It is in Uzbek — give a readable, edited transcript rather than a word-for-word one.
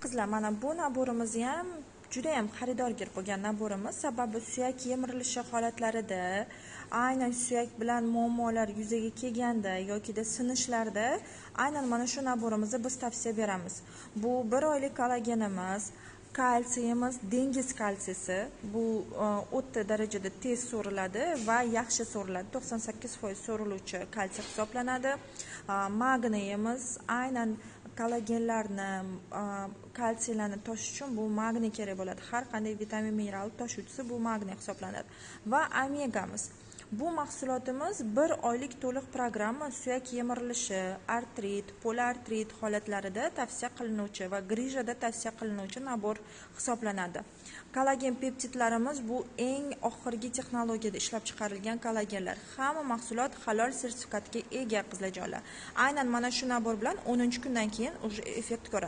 Qizlar, mana bu набор imizni ham juda ham xaridorgir bo'lgan набор imiz. Sababi suyak yemirilishi holatlarida, aynan suyak bilan muammolar yuzaga kelganda yokida sinishlarda aynan mana shu набор imizni biz tavsiya beramiz. Bu bir oylik kollagenimiz, kalsiyimiz, dengiz kalsiysi, bu o'ta darajada tez so'riladi va yaxshi so'riladi, 98% so'riluvchi kalsiy hisoblanadi. Magniyimiz, aynan kollagenlarni, kalsiylarni toshish uchun bu magniy kerak bo'ladi. Har qanday vitamin, mineral toshuvchisi bu magniy hisoblanadi. Va omegamiz. Bu mahsulotimiz bir oylik to'liq programma suyak yemirilishi, artrit, poliartrit holatlarida tavsiya qilinuvchi va grijada tavsiya qilinuvchi набор hisoblanadi. Kollagen peptidlarimiz bu eng oxirgi texnologiyada ishlab chiqarilgan kollagenlar. Hamma mahsulot halol sertifikatga ega, qizlarjonlar. Aynan mana shu набор bilan 10-kundan keyin уже effekt ko'rasiz.